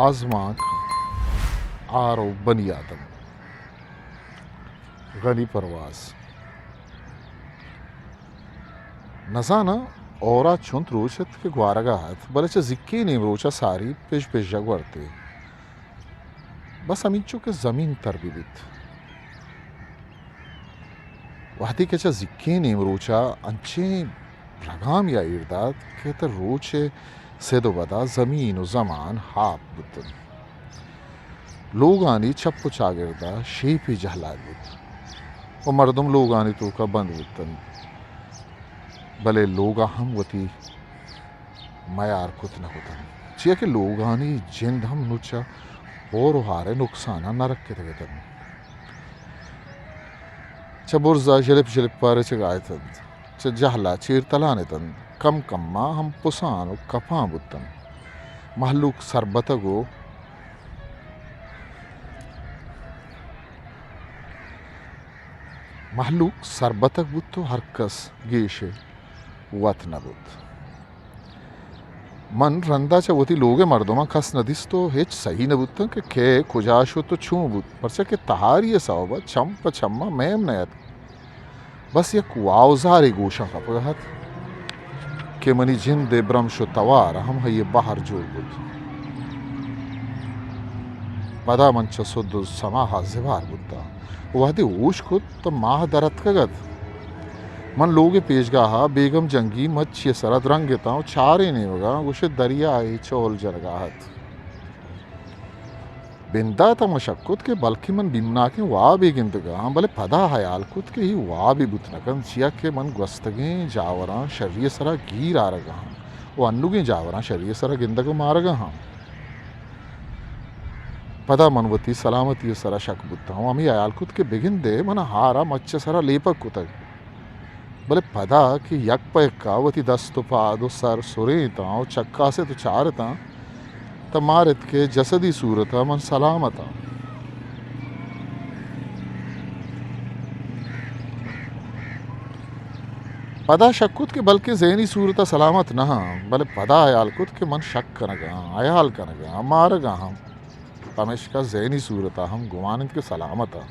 آزمانک، آر و بنی آدم۔ غنی پرواز۔ نزاناں ہورا چنت روچ ات کہ گوارگا ات، بلے چہ زیکیں نیمروچا ساری پژ پژگ ورتے۔ بس ہمینچو کہ زمین تر بہ بیت۔ وہدے کہ چہ زیکیں نیمروچا انچیں رگام یا ایر دات کہ تہ روچ ء سد و بدا زمین و زمان ہاپ بوتنت۔ لوگانی چپ و چاگردا شیپے جہلائگ بوت و مردم لوگانی توکا بند بوتنت، بلے لوگا ہم وتی میار کت نہ کتنت، چیا کہ لوگانی جند ہم نوں چہ ہور و ہارئے نقصانا نہ رکتگ اتنت۔ چہ برزا ژلپ ژلپا رچگا اتنت، چہ جہلا چیر تلان اتنت، کم کما ہم پسان و کپان بوتنت۔ مہلوک سربتگ و مہلوک سربتگ بوت و ہرکس گیش وت نہ بوت۔ من رندا چہ وتی لوگ ء مردماں کس نہ دیست و ہچ سہی نہ بوتاں کہ کئے کجا شت و چون بوت، پرچا کہ تہاری ء سوب ء چم پہ چم ء میم نہ اتک۔ بس یک واوزارے گوشاں کپگ ء ات کہ منی جند ء برمش و توار ہم ہئی ء بہر جوڑ بوت۔ پدا من چہ سد و سماہ ء زبہر بوتاں و وہدے ہوش کت، تہ ماہ در اتکگ ات۔ من لوگ ء پیشگاہ ء بیگم جنگی مچی ء سرا درنگ اتاں و چاریں نیمگاں گوشے دریا ء چول جنگا ات۔ بندات ء من شک کت کہ بلکیں من بیمناکیں وابے گندگ ء آں، بلے پدا ہیال کت کہ اے وابے بوت نہ کنت، چیا کہ من گوستگیں جاوراں شری ء سرا گیر آرگ ء آں و انوگیں جاوراں شری ء سرا گندگ و مارگ ء آں۔ پدا من وتی سلامتی ء سرا شک بوتاں و ہمے ہیال کت کہ بگندے من ہارا مچ ء سرا لیپگ کتگ۔ بلے پدا کہ یک پہ یکا وتی دست و پاد و سر سرینتاں و چکاست و چارتاں، تہ مارت کہ جسدی صورتا من سلامت آں۔ پدا شک کت کہ بلکیں ذہنی صورتا سلامت نہ آں، بلے پدا ہیال کت کہ من شک کنگ ء آں، ہیال کنگ ء آں، مارگ ء آں۔ پمیشکا ذہنی صورتا ہم گمان انت کہ سلامت آں۔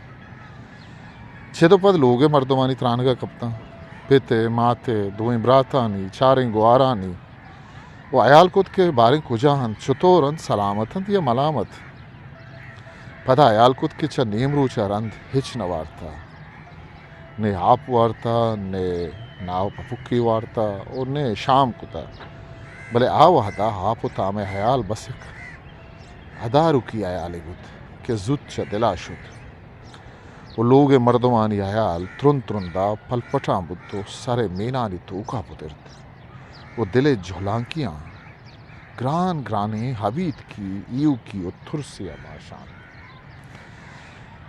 چد و پد لوگ ء مردمانی ترانگ ء کپتاں۔ پت ء، مات ء، دوئیں براتانی، چاریں گوارانی و ہیال کت کہ باریں کجا انت، چتور انت، سلامت انت یا ملامت۔ پدا ہیال کت کہ چہ نیمروچ ء رند ہچ نہ وارتہ، نے آپ وارتہ، نے ناہ و پپکی وارتہ و نے شام کتہ۔ بلے آ وہدا آپ و تام ء ہیال بس یک اداروکی ہیالے بوت کہ زوت چہ دلا شت۔ و لوگ ء مردمانی ہیال ترند ترند ء پلپٹاں بوت و سر ء مینانی توکا پترت و دل ء جہلانکیاں گران گرانیں ہبیتکی، ایوکی و ترسے ء ماشان۔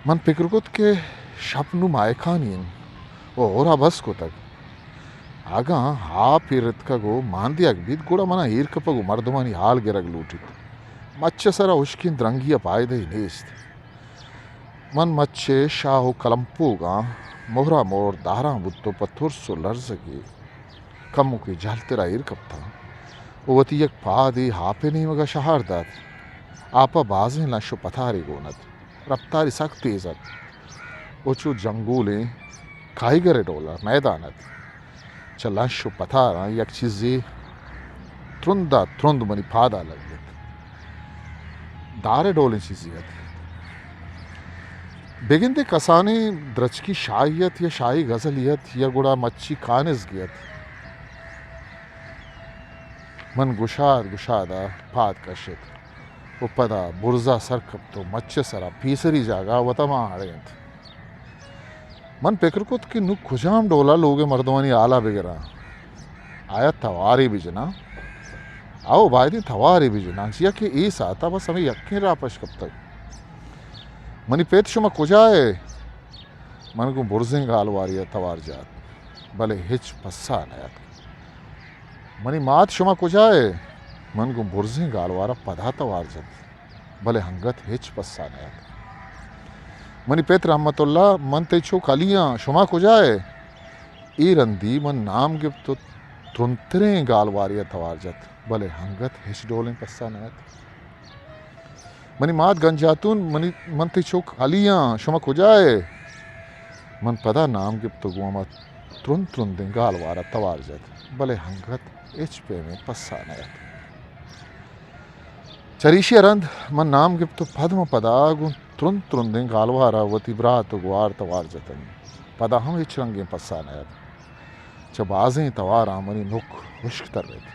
من پکر کت کہ شپ نوں ماہکانی انت و ہورا بس کتگ۔ اگاں آپ ایر اتکگ و مان دیگ بیت، گڑا منا ایر کپگ و مردمانی ہال گرگ لوٹیت۔ مچ ء سرا ہشکیں درنگی ء پائدہ ئے نیست۔ من مچ ء شاہ و کلمپوگاں مہرا مہر داراں بوت و پہ ترس و لرزگے کموکے جہلترا ایر کپتاں و وتی یک پادے آپ ء نیمگا شہار دات۔ آپ ء بازیں لنش و پتارے گون ات۔ رپتاری سک تیز ات و چو جنگولیں کائیگر ء ڈولا میدان ات۔ چہ لنش و پتاراں یک چیزے ترند ء ترند منی پاد ء لگت۔ دار ء ڈولیں چیزے ات۔ بگندے کسانیں درچکی شاہی ات یا شاہی غزلی ات یا گڑا مچی کانزگے ات۔ من گشاد گشاد ء پاد کشت و پدا برزا سر کپت و مچ ء سرا پیسری جاگہ وتا مان اڑینت۔ من پکر کت کہ نوں کجام ڈولا لوگ ء مردمانی ہالا بگراں۔ آیا توارے بجناں؟ آؤ، بایدیں توارے بجناں، چیا کہ اے ساعتا بس ہمے یکیں راہ پش کپتگ۔ منی پت، شما کجا ئے؟ من گوں برزیں گالوارے ء توار جات، بلے ہچ پسہ نیاتک۔ منی مات، شما کجا ئے؟ من گوں برزیں گالوار ء پدا توار جت، بلے انگت ہچ پسہ نیاتک۔ منی پت رحمت اللہ، من تئی چک علی آں، شما کجا ئے؟ اے رندی من نام گپت و ترندتریں گالوارے ء توار جت، بلے انگت ہچ ڈولیں پسہ نیاتک۔ منی مات گنجاتون، منی، من تئی چک علی آں، شما کجا ئے؟ من پدا نام گپت ءُ گوں ہما ترند ترندیں گالوار ءَ توار جت، بلے انگت ہچ پیمیں پسہ نہ ات۔ چریشی ءَ رند من نام گپت ءُ پد من پدا گوں ترند ترندیں گالوار ءَ وتی برات ءُ گوار توار جتنت۔ پدا ہم ہچ رنگیں پسہ نہ ات۔ چہ بازیں تواراں منی نک ہشک ترت۔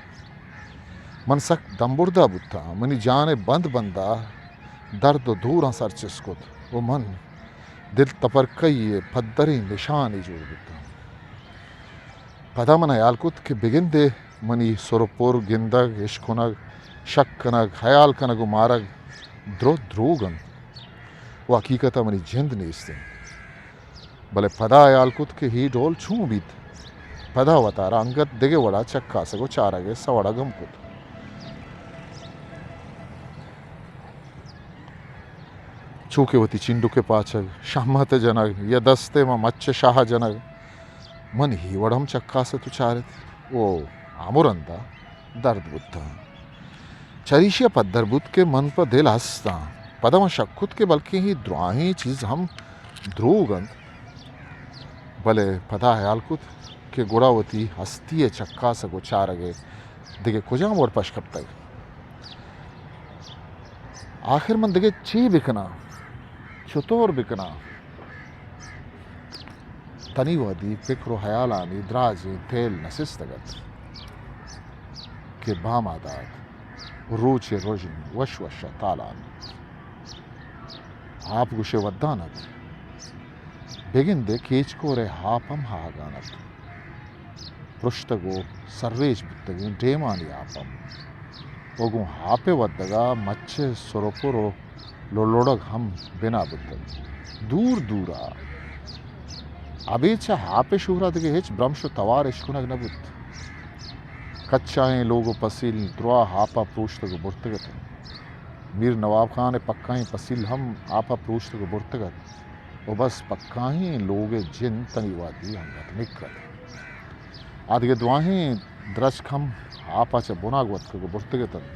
من سک دمبردا بوتاں۔ منی جان ءِ بند بند ءَ درد ءُ دوراں سر چست کت ءُ من دل تپرکئی ءِ پدریں نشانے جوڑ بوتاں۔ پدا من ہیال کت کہ بگندے منی سر ءُ پر، گندگ، اشکنگ، شک کنگ، ہیال کنگ ءُ مارگ درو دروگ انت ءُ حقیقت ءَ منی جند نیست انت۔ بلے پدا ہیال کت کہ اے ڈول چون بیت؟ پدا وتارا انگت دگہ وڑا چکاسگ ءُ چارگ ءِ سوڑگ ہم کت۔ چو کہ وتی چنڈک ءِ پاچگ، شہمات ءَ جنگ یا دست ءَ ماں مچ ءِ شاہ ءَ جنگ، من اے وڑ ہم چکاست ءُ چارت ءُ ہمو رندا درد بوتاں۔ چریشی ءَ پدر بوت کہ من پہ دل ہستاں۔ پدا من شک کت کہ بلکیں اے دراہیں چیز ہم دروگ انت۔ بلے پدا ہیال کت کہ گڑا وتی ہستی ءِ چکاسگ ءُ چارگ ءِ دگہ کجام وڑ پش کپتگ؟ آخر من دگہ چے بکناں؟ چتور بکناں؟ تنی وہدی پکر ءُ ہیالانی دراجیں تیل نسستگ ات کہ بامداد ءُ روچ ءِ رژن وش وش ءَ تالان ات۔ آپ گوشے ودان ات۔ بگندے کیچکور ءِ آپ ہم آہگان ات۔ پرشتگ ءُ سرریچ بوتگیں ڈیمانی آپ ہم۔ ءُ گوں آپ ءِ ودگ ءَ مچ ءِ سر ءُ پر ءُ لڑلڑگ ہم بنا بوتگ۔ دور دور ءَ ابید چہ آپ ءِ شور ءَ دگہ ہچ برمش ءُ توار اشکنگ نہ بوت۔ کچائیں لوگ ءُ پسیل درا آپ ءَ پروشتگ ءُ برتگ اتنت۔ میر نواب خان ءِ پکائیں پسیل ہم آپ ءَ پروشتگ ءُ برتگ ات ءُ بس پکائیں لوگ ءِ جند تنی وہدی انگت نک ات۔ آ دگہ دواہیں درچک ہم آپ ءَ چہ بنا گوتکگ ءُ برتگ اتنت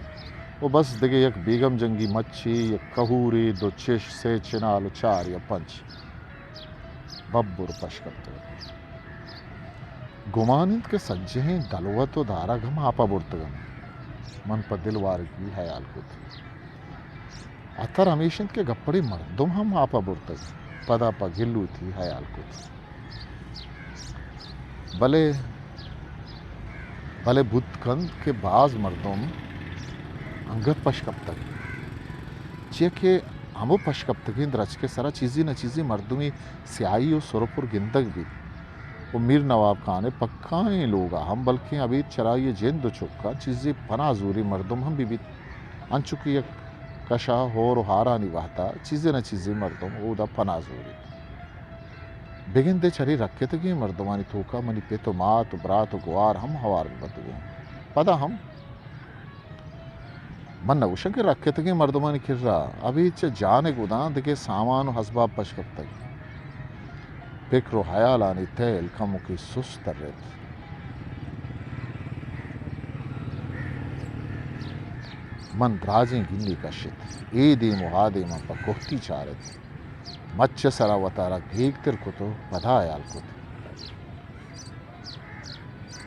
ءُ بس دگہ یک بیگم جنگی مچے، یک کہورے، دو چش، سے چنال ءُ چار یا پنچ ببر پش کپتگ اتنت۔ گمان انت کہ سجہیں دلوت ءُ دارگ ہم آپ ءَ برتگ انت۔ من پہ دل وارگی ہیال کت۔ اتر ہمیش انت کہ گپڑے مردم ہم آپ ءَ برتگ۔ پدا پہ گلوتی ہیال کت۔ بلے، بلے بوت کنت کہ باز مردم انگت پش کپتگ، چیا کہ ہمو پش کپتگیں درچک ءِ سرا چیزے نہ چیزے مردمے سیاہی ءُ سر ءُ پر گندگ بیت۔ ءُ میر نواب خان ءِ پکائیں لوگ ءَ ہم بلکیں ابید چرائی ءِ جند ءُ چکاں چیزے پناہ زوریں مردم ہم بہ بیت، انچو کہ یک کش ءَ ہور ءُ ہارانی وہد ءَ چیزے نہ چیزے مردم اودا پناہ زوریت۔ بگندے چرے رکتگیں مردمانی توک ءَ منی پت ءُ مات ءُ برات ءُ گوار ہم ہوار بہ بنت گوں۔ پدا ہم من نہ گوشاں کہ رکتگیں مردمانی کرا ابید چہ جان ءِ گداں دگہ سامان ءُ ازباب پش کپتگ۔ پکر ءُ ہیالانی تیل کموکے سست ترت۔ من دراجیں گینے کشت۔ اے دیم ءُ آ دیم ءَ پہ کوہتی چارت۔ مچ ءِ سرا وتارا گیگتر کت ءُ پدا ہیال کت۔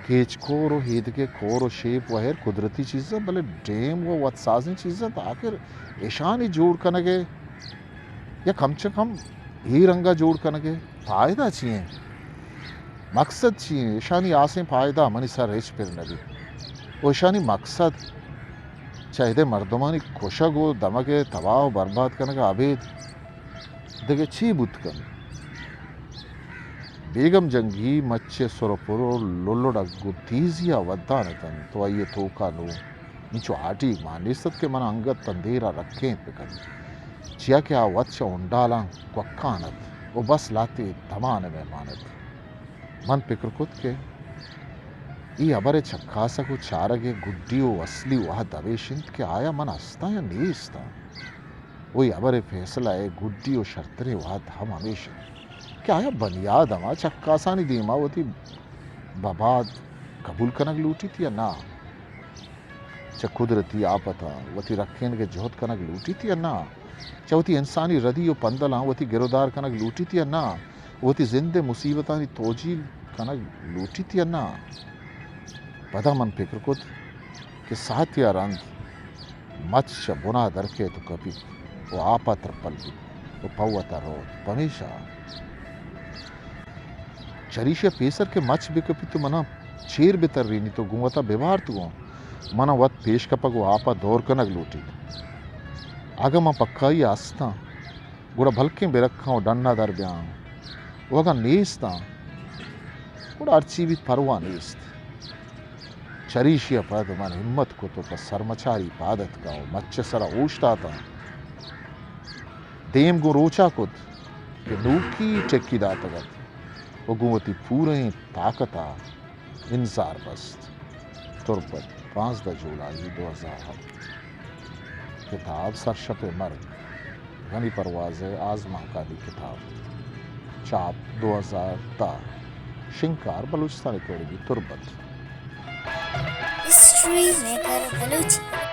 کیچ کور ءُ ایدگہ کور ءُ شیپ ءُ ہیر قدرتی چیز انت، بلے ڈیم ءُ وت سازیں چیز انت۔ آخر اشانی جوڑ کنگ ءِ یا کم چہ کم اے رنگ ءَ جوڑ کنگ ءِ فائدہ چی انت؟ مقصد چی انت؟ اشانی ہاسیں فائدہ منی سر ہچ پر نہ بیت۔ ءُ اشانی مقصد چہ ادا مردمانی کشگ ءُ دمگ ءِ تباہ ءُ برباد کنگ ءَ ابید دگہ چی بوت کنت؟ بیگم جنگی مچ ءِ سر ءُ پر ءُ لڑلڑگ گوں تیزی ءَ ودان اتنت ءُ آئی ءِ توک ءَ نوں انچو ہاٹیگ مان نیست ات کہ من انگت تندیر ءَ رکینت بہ کنت، چیا کہ آ وت چہ ہنڈالاں کوکان ات ءُ بس لہتے دمان ءِ مہمان ات۔ من پکر کت کہ اے ہبر ءِ چکاسگ ءُ چارگ ءِ گڈی ءُ اصلی وہد ہمیش انت کہ آیا من ہستاں یا نیستاں؟ ءُ اے ہبر ءِ فیصلہ ءِ گڈی ءُ شرتریں وہد ہم ہمیش انت کہ آیا بنی آدم ءَ چکاسانی دیم ءَ وتی بباد قبول کنگ لوٹیت یا نہ؟ چہ قدرتی آپتاں وتی رکینگ ءِ جہد کنگ لوٹیت یا نہ؟ چہ وتی انسانی ردی و پندلاں وتی گرودار کنگ لوٹیت یا نہ؟ وتی زند ءِ مصیبتانی توجیل کنگ لوٹیت یا نہ؟ پدا من پکر کت کہ ساعتے ءَ رند مچ چہ بنا در کیت و کپیت و آپ ءَ ترپل بیت و پہ وت ءَ روت۔ پمیشا چریشی ءَ پیسر کہ مچ بہ کپیت و منا چیر بہ ترینیت و گوں وتا بہ بارت گوں، منا وت پیش کپگ و آپ ءَ دور کنگ لوٹیت۔ اگاں من پکائی ءَ استاں، گڑا بلکیں بہ رکاں و ڈن ءَ در بیاں، و اگاں نیستاں، گڑا ہرچی بیت پرواہ نیست۔ چریشی ءَ پد من ہمت کت و پہ سرمچاری پاد اتکاں و مچ ءِ سرا اوشتاتاں۔ دیم گوں روچا کت کہ نوکی ٹکی داتگ ات و گوں وتی پوریں طاقت ءَ انزار بست۔ تربت، پانزدہ جولائی دو ہزار ہفت۔ کتاب سرشپ ءِ مرگ، غنی پرواز ءِ آزمانکانی کتاب، چاپ دو ہزار دہ، شنکار بلوچستان اکیڈمی تربت۔ ہسٹری میکر بلوچی۔